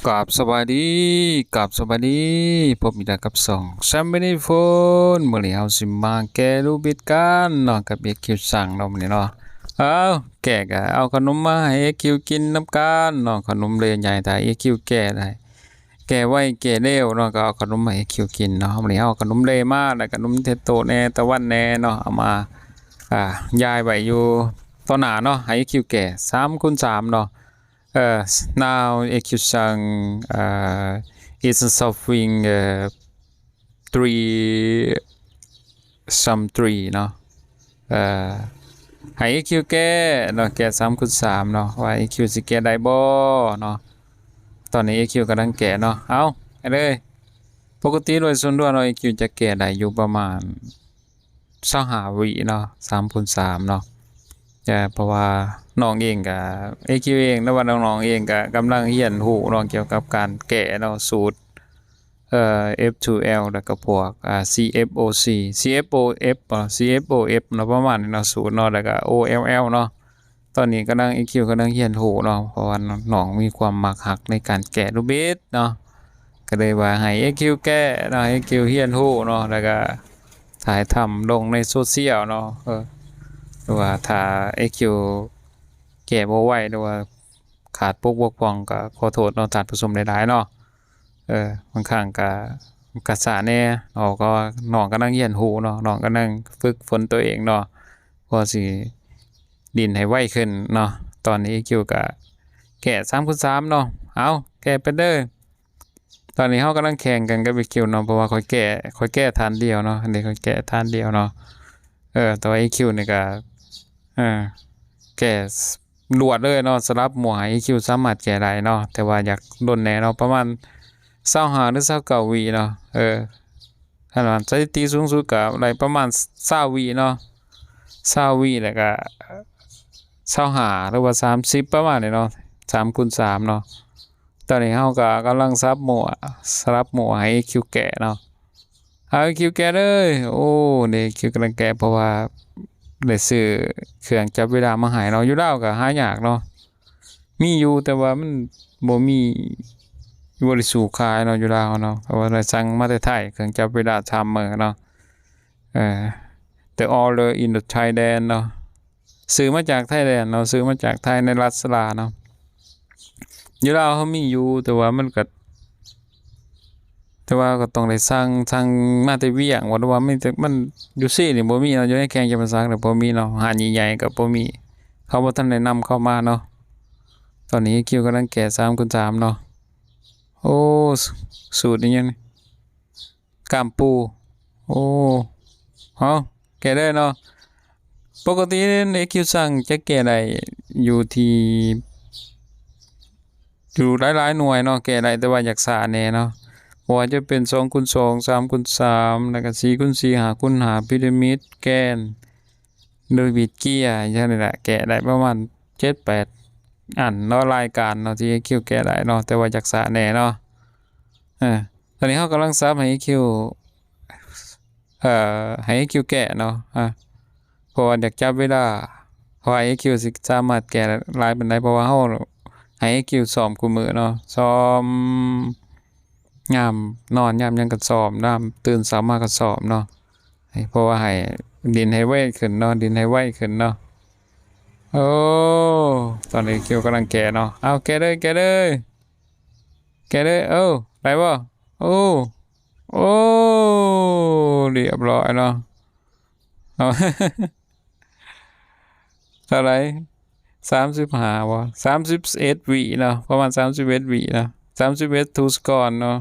ກາບສະບາຍດີ ກາບສະບາຍດີ ພົບອີກແລ້ວກັບຊ່ອງ Family Phone ມື້ນີ້ເຮົາຊິມາແກ້ລູກບິດກັນເນາະ ກັບ ເອັກຄິວ ຊັງເນາະ ມື້ນີ້ເນາະ. ເອົາ ແກ້ກະເອົາຂະໜົມມາໃຫ້ ເອັກຄິວ ກິນນຳກັນເນາະ ຂະໜົມເລໃຫຍ່ ຖ້າ ເອັກຄິວ ແກ້ໄດ້ ແກ້ໄວແກ້ເລັວເນາະ ກໍເອົາຂະໜົມມາໃຫ້ ເອັກຄິວ ກິນເນາະ. ມື້ນີ້ເຮົາເອົາຂະໜົມເລມາ ແລ້ວຂະໜົມເທດໂຕແດ່ ຕາວັນແດ່ເນາະ ເອົາມາ ອ່າ ຢາຍໄວ້ຢູ່ຕໍ່ໜ້າເນາະ ໃຫ້ ເອັກຄິວ ແກ້ ສາມຄູນສາມເນາະ. ເອີ now ເອັກຄິວ ຊັງ ເອີ is solving ເອີ three sum three ເນາະ ເອີ ໃຫ້ ເອັກຄິວ ແກ້ເນາະ ແກ້ສາມຄູນສາມເນາະ ວ່າ ເອັກຄິວ ຊິແກ້ໄດ້ບໍ່ເນາະ. ຕອນນີ້ ເອັກຄິວ ກຳລັງແກ້ເນາະ ເອົາ ໄປເລີຍ. ປົກກະຕິໂດຍສ່ວນຕົວເນາະ ເອັກຄິວ ຈະແກ້ໄດ້ຢູ່ປະມານ ຊາວຫ້າວິເນາະ ສາມຄູນສາມເນາະ. ເພາະວ່ານ້ອງເອງກະ ເອັກຄິວ ເອງ ຫຼືວ່ານ້ອງໆເອງກະກຳລັງຮຽນຮູ້ເນາະ ກ່ຽວກັບການແກ້ເນາະ ສູດ ເອີ ເອັຟທູແອລ ແລ້ວກໍພວກ ອ່າ ຊີເອັຟໂອຊີ ຊີເອັຟໂອເອັຟ ເນາະ ຊີເອັຟໂອເອັຟ ເນາະ ປະມານນີ້ເນາະ ສູດເນາະ ແລ້ວກໍ ໂອແອລແອລ ເນາະ. ຕອນນີ້ກຳລັງ ເອັກຄິວ ກຳລັງຮຽນຮູ້ເນາະ ເພາະວ່ານ້ອງມີຄວາມມັກຮັກໃນການແກ້ລູກບິດເນາະ ກໍເລີຍວ່າໃຫ້ ເອັກຄິວ ແກ້ເນາະ ໃຫ້ ເອັກຄິວ ຮຽນຮູ້ເນາະ ແລ້ວກໍຖ່າຍທຳລົງໃນໂຊຊຽວເນາະ. ເອີ ຫຼືວ່າຖ້າ ເອັກຄິວ ແກ້ບໍ່ໄວ ຫຼືວ່າຂາດປົກບົກຜ່ອງ ກໍຂໍໂທດເນາະທ່ານຜູ້ຊົມຫຼາຍໆເນາະ. ເອີ ບາງຄັ້ງກໍ ກໍຊ້າແດ່ເນາະ ກໍນ້ອງກຳລັງຮຽນຮູ້ເນາະ ນ້ອງກຳລັງຝຶກຝົນຕົວເອງເນາະ ພໍຊິຫຼິ້ນໃຫ້ໄວຂຶ້ນເນາະ. ຕອນນີ້ ເອັກຄິວ ກະແກ້ສາມຄູນສາມເນາະ ເອົາ ແກ້ໄປເດີ້. ຕອນນີ້ເຮົາກຳລັງແຂ່ງກັນກັບ ເອັກຄິວ ເນາະ ເພາະວ່າຂ້ອຍແກ້ ຂ້ອຍແກ້ທ່ານດຽວເນາະ ອັນນີ້ຂ້ອຍແກ້ທ່ານດຽວເນາະ. ເອີ ແຕ່ວ່າ ເອັກຄິວ ນີ້ກະ ເອີ ແກ້ລວດເລີຍເນາະ ສະຫຼັບໝວກໃຫ້ ເອັກຄິວ ສາມາດແກ້ໄດ້ເນາະ ແຕ່ວ່າຢາກດົນແດ່ເນາະ ປະມານຊາວຫ້າ ຫຼື ຊາວເກົ້າວິເນາະ. ເອີ ຄັນວ່າສະຖິຕິສູງສຸດກໍໄດ້ປະມານຊາວວິເນາະ ຊາວວິ ແລ້ວກໍຊາວຫ້າ ຫຼືວ່າສາມສິບ ປະມານນີ້ເນາະ ສາມຄູນສາມເນາະ. ຕອນນີ້ເຮົາກໍກຳລັງສັບໝວກ ສະຫຼັບໝວກໃຫ້ ເອັກຄິວ ແກ້ເນາະ ເອົາ ເອັກຄິວ ແກ້ເລີຍ. ໂອ້ ເດ ເອັກຄິວ ກຳລັງແກ້ ເພາະວ່າໄດ້ຊື້ເຄື່ອງຈັບເວລາມາໃຫ້ເນາະ ຢູ່ລາວກໍຫາຍາກເນາະ ມີຢູ່ ແຕ່ວ່າມັນບໍ່ມີ ບໍ່ໄດ້ສູ້ຂາຍເນາະ ຢູ່ລາວເນາະ ເພາະວ່າໄດ້ສັ່ງມາແຕ່ໄທ ເຄື່ອງຈັບເວລາ ໄທເມີ ເນາະ. ເອີ The order in the Thailand ເນາະ ຊື້ມາຈາກໄທແລນເນາະ ຊື້ມາຈາກໄທໃນລາຊາດາເນາະ. ຢູ່ລາວເຮົາມີຢູ່ ແຕ່ວ່າມັນກໍ ແຕ່ວ່າກໍຕ້ອງໄດ້ສັ່ງ ສັ່ງມາແຕ່ວຽງ ວ່າ ຫຼືວ່າມີແຕ່ ມັນຢູ່ເຊນີ້ບໍ່ມີເນາະ ຢູ່ໃນແຂວງຈຳປາສັກນີ້ບໍ່ມີເນາະ ຮ້ານໃຫຍ່ໆກໍບໍ່ມີ ເຂົາບໍ່ທັນໄດ້ນຳເຂົ້າມາເນາະ. ຕອນນີ້ ເອັກຄິວ ກຳລັງແກ້ສາມຄູນສາມເນາະ. ໂອ້ ສ- ສູດອີ່ຫຍັງນີ້ ກ້າມປູ. ໂອ້ ເອົາ ແກ້ເລີຍເນາະ. ປົກກະຕິ ເອັກຄິວ ຊັງຈະແກ້ໄດ້ຢູ່ທີ່ ຢູ່ຫຼາຍໆໜ່ວຍເນາະ ແກ້ໄດ້ ແຕ່ວ່າຢາກຊ້າແດ່ເນາະ ບໍ່ວ່າຈະເປັນສອງຄູນສອງ ສາມຄູນສາມ ແລ້ວກໍສີ່ຄູນສີ່ ຫ້າຄູນຫ້າ ພີຣະມິດ ແກນ ໂດຍບິດເກຍ ຈັ່ງຊັ້ນນີ້ແຫຼະ ແກ້ໄດ້ປະມານເຈັດແປດອັນເນາະ ລາຍການເນາະ ທີ່ ເອັກຄິວ ແກ້ໄດ້ເນາະ ແຕ່ວ່າຢາກຊ້າແດ່ເນາະ. ເອີ ຕອນນີ້ເຮົາກຳລັງສັບໃຫ້ ເອັກຄິວ ເອີ ໃຫ້ ເອັກຄິວ ແກ້ເນາະ ອາ ເພາະວ່າຢາກຈັບເວລາ ເພາະວ່າ ເອັກຄິວ ຊິສາມາດແກ້ຫຼາຍປານໃດ ເພາະວ່າເຮົາໃຫ້ ເອັກຄິວ ຊ້ອມຄູ່ມື້ເນາະ ຊ້ອມ ຍາມນອນຍາມຫຍັງກໍຊ້ອມ ຍາມຕື່ນເຊົ້າມາກໍຊ້ອມເນາະ ໃຫ້ ເພາະວ່າໃຫ້ຫຼິ້ນໃຫ້ໄວຂຶ້ນເນາະ ຫຼິ້ນໃຫ້ໄວຂຶ້ນເນາະ. ໂອ້ ຕອນນີ້ ເອັກຄິວ ກຳລັງແກ້ເນາະ ເອົາ ແກ້ເລີຍ ແກ້ເລີຍ ແກ້ເລີຍ. ໂອ້ ໄດ້ບໍ່? ໂອ້ ໂອ້ ລຽບຮ້ອຍເນາະ ເອົາ ເທົ່າໃດ? ສາມສິບຫ້າບໍ່? ສາມສິບເອັດວິເນາະ ປະມານສາມສິບເອັດວິເນາະ ສາມສິບເອັດ to score ເນາະ.